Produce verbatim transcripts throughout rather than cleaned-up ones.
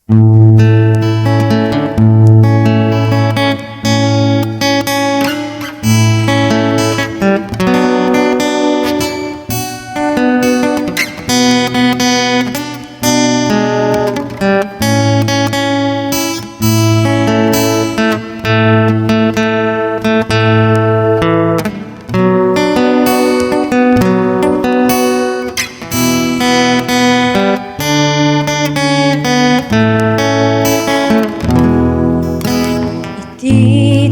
Iti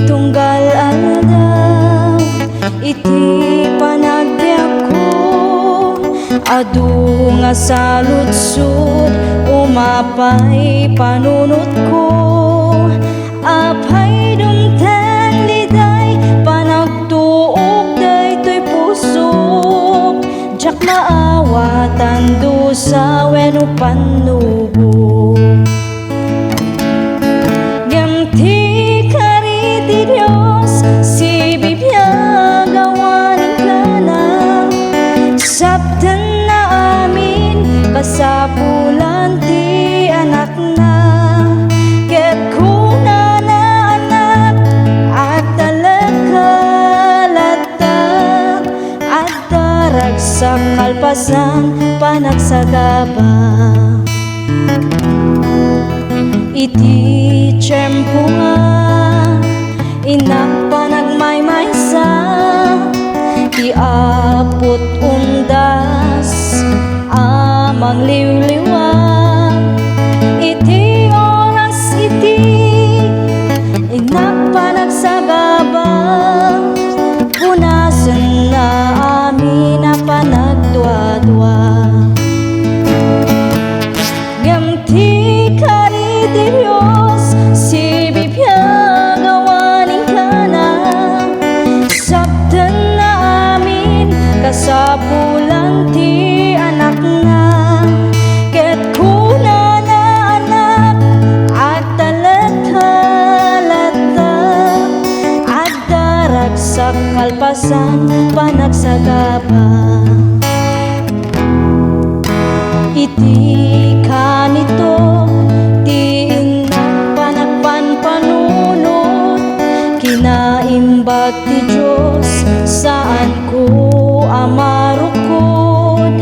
tunggal aldaw, iti panagbiagko, adu nga saludsod, umapay panunotko. Apay, dumteng diay panagtuok daytoy pusok, diak maawatan dusa wenno pannubo. Ngem ti kari ti Dios, sibibiag awan inkana, saptenna amin kasapulan ti Anak na. Ket kunana, Anak, agtalekka latta, adda ragsak kalpasan panagsagaba. Iti tiempo nga innak panagmaymaysa, ti apot umdas a mangliwliwa. Iti oras iti innak panagsagaba, punasenna amin a panagduadua. Ngem ti kari ti Dios, sibibiag awan inkana, saptenna amin kasapulan ti Anak na. Ket kunana, Anak, agtalekka latta, adda ragsak kalpasan panagsagaba. Iti kanito ti innak panagpanpanunot, kinaimbag ti Dios, saanko a marukod.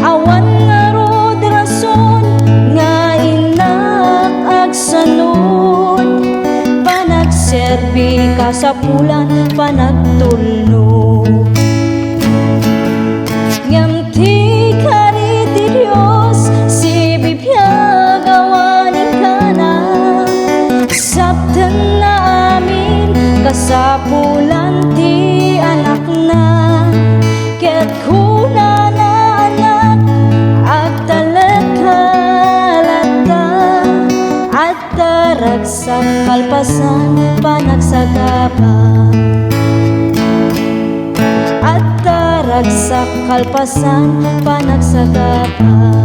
Awan ngarud rason nga innak agsanud, panagserbi kasapulan panagtulnog. Ngem ti kari ti Dios, sibibiag awan inkana, saptenna amin kasapulan ti Anak na. Ket kunana, Anak, agtalekka latta, adda ragsak kalpasan panagsagaba. Adda ragsak kalpasan panagsagaba.